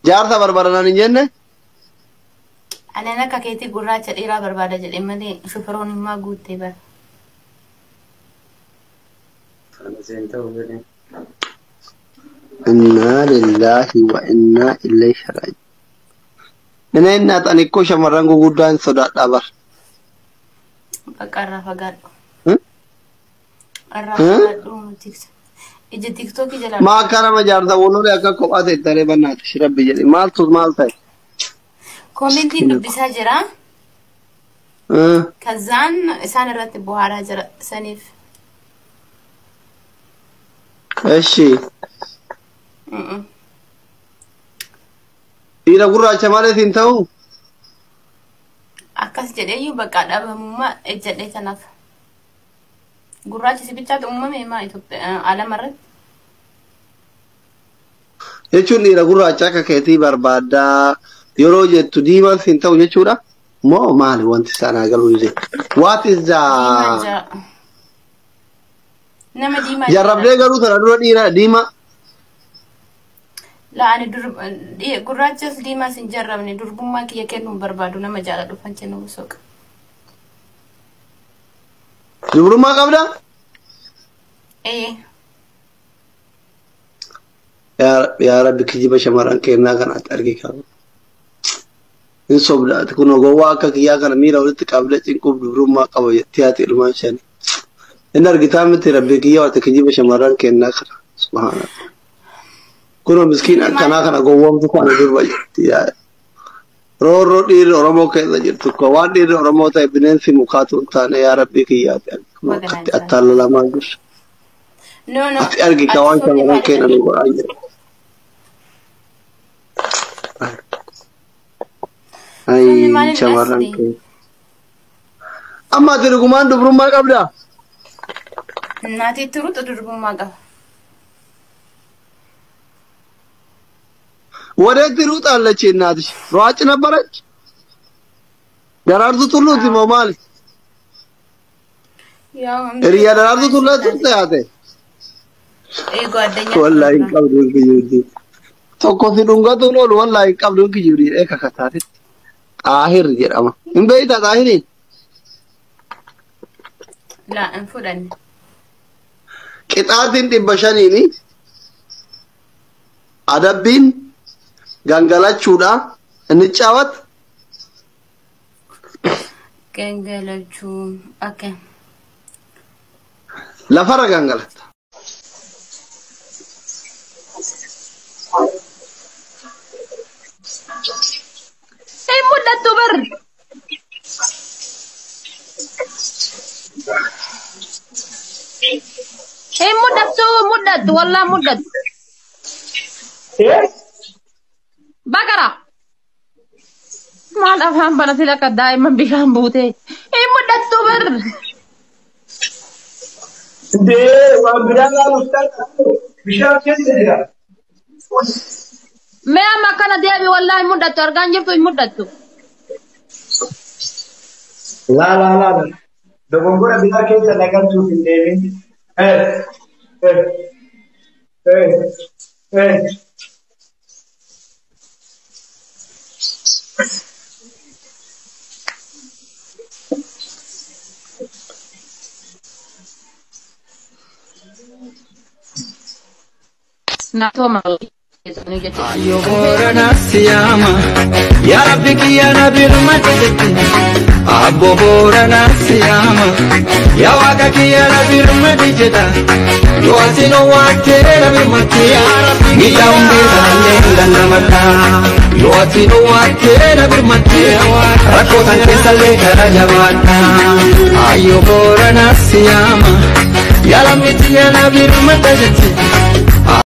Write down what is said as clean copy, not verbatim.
Jaarsa barbaada hin jenne? Ani akka keetii gurraacha dhiiraa barbaada jedhe malee shufiroon immoo guuttee bara. Innaa lillaahi wa innaa ilayhi raaji'uun. Inni innaa ani ikkoo shamarran gurguddaan sodaadhaa bara. Bakka irraa fagaadhu. Irraa fagaadhu tiksa. Ija tiktookii jalaa. Maa akka nama jaarsa walolee akka kophaa ta'e taree bannaati shirabbi jedhe maaltu maal ta'e? Koomentiin dubbisaa jira. Kazaan isaan irratti bohaaraa jira saniif. Eshi. Dhiira gurraacha malee siin ta'u? Akkas jedheeyyuu bakka dhabamummaa ejjedhee tanaaf. Gurraachi si bichaatu uumame maa Itoophiyaa alama irratti? Jechuun dhiira gurraacha akka keetii barbaaddaa yeroo jettu diimaan siin ta'u jechuudha. Moo maali wanti isaan galuu dide? What is the Nama diimaa. Jarrabdee garuu sana dura dhiira diimaa. La ani gurraachas diimaas hin jarrabne durbummaa kiyya kennuu hin barbaadu nama jaaladhu fan kennu soqa. Dubrummaa qabdaa? Ee. Yaa Rabbi kijiba shamarran kennaa kanaatti arge qaba. Hin sobdaati kun gowwaa akka kiyyaa kana miira walitti qabdee cinquuf dubrummaa qaba jettee haati ilmaan shanii. Inni argitaa miti Rabbi kiyyaa waati kijiba shamarran kennaa kana. Subhaanallah. Kun miskiin akkanaa kana gowwoomtu kana durba jetti yaa. Roorroo dhiirri Oromoo keessa jirtu ko waan dhiirri Oromoo ta'e bineensi mukaatu hin taane yaa Rabbi kiyyaati akkatti attaalalamaa jirtu. No no. Ati argi ka waan shamarran kennan godhaa jiru. Ay shamarran keenya. Amma ati dhugumaan dubrummaa qabdaa? Naatii turuutu durbummaa qaba. ወዴት ሩጣለች እናትሽ? ሯጭ ነበረች? ደራርቱ ቱሉ ቲሞ ማል ያው ሪያ ደራርቱ ቱሉ ትያቴ ee ጓደኛ ወላሂ qabdu kiyyuudi tokko si dhungatu loolu wallahi qabdu kiyyuudi ee kakataate xaahir jedhama hin beeyta xaahiriin La hin fudhanne. Qixaatiin 500 adabbiin gangalachuudha እንጫወት Gangalachuu okay. Lafarra gangalatta. Hin mul'attu bar. Hin mul'attu mul'attu wallaa mul'attu. Bakara. Maal afaan banate akka daa'imman bishaan buute. Hin mul'attu bar. Dee waan biraa laaluuf bishaan keessa jira. Mee amma akkana deebi wallaa hin mul'attu argaan jirtu hin mul'attu. Laa laa laa dogongora biraa keessa nagalchuuf hin deemin. Ayo boorana siyaama yaa Rabbi kiyya na birmate jetti. Abbo boorana siyaama yaa Waaqa kiyya na birmate jedha. Yoo ati nu waakkee na birmate yaa Rabbi miidhaa hundeesaallee dandamadha. Yoo ati nu waakkee na birmate rakkoo tan keessallee gara jabaadha. Ayo boorana siyaama yaa lammitti yaa na birmate jetti.